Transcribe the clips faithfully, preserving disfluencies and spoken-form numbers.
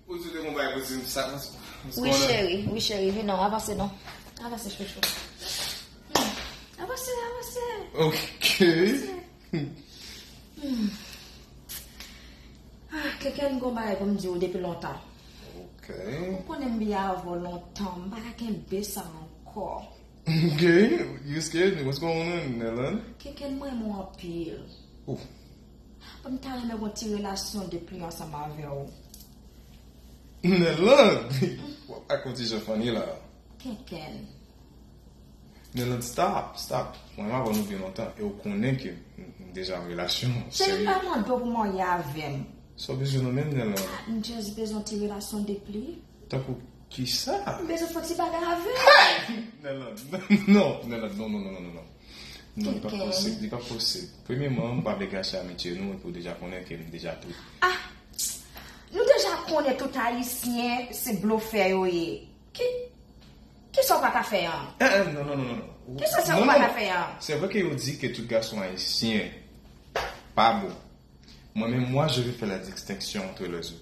Ou di w te konn bay pou di m sa. Wi, cheri, wi, cheri, vin non, avanse non. Avanse, chouchou. Hmm. Avanse, avanse. Ok. Avanse. Hmm. Ah, Kenken, gon bagay pou m di w depi lontan. Ok. Ou konnen m byen avè w lontan, m pa ka kenbe sa ankò. Ok, you scared me. What's going on, Nelan? Kenken, m renmen w anpil. Ouf. Bon, m ta renmen gon ti relasyon de pli ansanm avè w. Nelan! W ap ak yon ti jan funny la. Kenken. Nelan, stop, stop. Mwen, m avè nou byen lontan. E w konnen ke m, m deja an relasyon. Cheri, m pa mande w pou marye avè m. Sa w bezwen nan men m, Nelan? M just bezwen ti relasyon de pli. Tankou kisa? M bezwen fè ti bagay avè w. Nelan, non, Nelan, non, non, non, non, non. Non, li pa posib, li pa posib. Premyèman, m pa vle gache amitye nou, epi w deja konnen ke m deja trip. Ah! Nou deja konnen tout Ayisyen se blofè yo ye. Ki, kisa w pa ka fè an? Eh, eh, non, non, non, non, non. Kisa sa w pa ka fè an? Se vre ke yo di ke tout gason ayisyen pa bon. Mwen menm, moi, je vais faire la distinction entre les deux.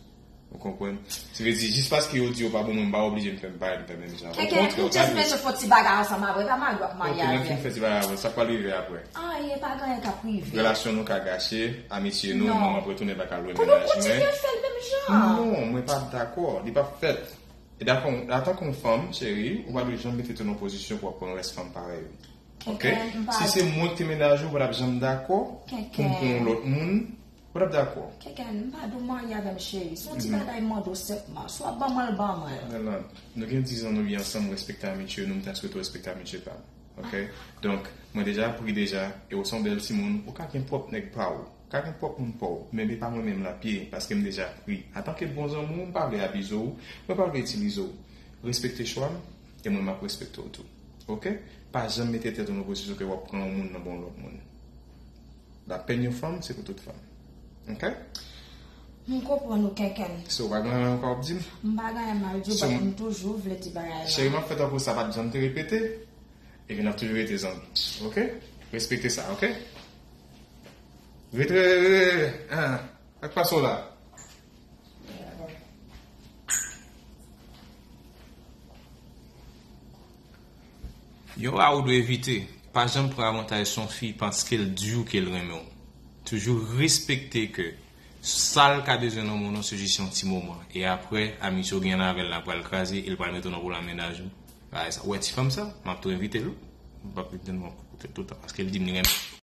Ou konprann? Se vle di, jis paske yo di yo pa bon, mwen m pa oblije m fè m parèt, m fè menm jan. Kenken, m just bezwen fè ti bagay ansanm avè w, pa marye w ap marye avè m. Ok, lè m fin fè ti bagay avè w, sa k pral rive apre? Anyen, pa gen anyen k ap rive. Relasyon nou ka gache, amitye nou, non, m ap retounen bak al lwe mennaj mwen. Pou nou kontinye fè l menm jan. Non, mwen pa dakò, li p ap fèt. E dakò, antanke yon fanm, cheri, ou pa dwe janm mete tèt ou nan pozisyon pou w ap pran rès fanm parèy ou. Ok? Si se mwen ki te mennaj ou, ou pa t ap janm dakò pou m pran yon lòt moun, ou pa t ap dakò. Kenken, m pa di w marye avè m, cheri. Se yon ti bagay m mande w senpman. Si w ap ban mwen l, ban mwen l. Nelan, nou gen diz an nou ye ansanm, m respekte amitye nou, m ta swete w respekte amitye pa m. Ok? Donk, mwen deja pri deja, e w se yon bèl timoun, ou ka gen pwòp nèg pa w. Ka gen pwòp moun pa w, men li pa mwen menm l ap ye, paske m deja pri. Antanke bon zanmi w, m pa vle abize w, mwen pa vle itilize w. Respekte chwa m, e mwen m ap respekte w tou. Ok? Pa janm mete tèt ou nan pozisyon ke w ap pran yon moun nan ba yon lòt moun. Lapenn yon fanm, se pou tout fanm. Ok? M konprann ou, Kenken. So, w pa gen anyen ankò w ap di m? M pa gen anyen m ap di w, paske m toujou vle di bagay la. Cheri, m ap fè tankou sa pa t janm te repete, epi n ap toujou rete zanmi. Ok? Respekte sa, ok? Rete, rete, rete, rete. Ah, sa k pase w la? Yon bagay ou dwe evite, pa janm pran avantaj sou yon fi paske l di w ke l renmen w. Toujou respekte ke sa l ka bezwen nan moun nan se jis yon ti moman. E apre, amitye w gen avè l la pral kraze e l pral mete w nan pwoblèm mennaj ou. Bagay sa. Ou wè ti fanm sa? M ap tou envite l wi. M p ap ret tande m ap koute l toutan paske l di m li renmen.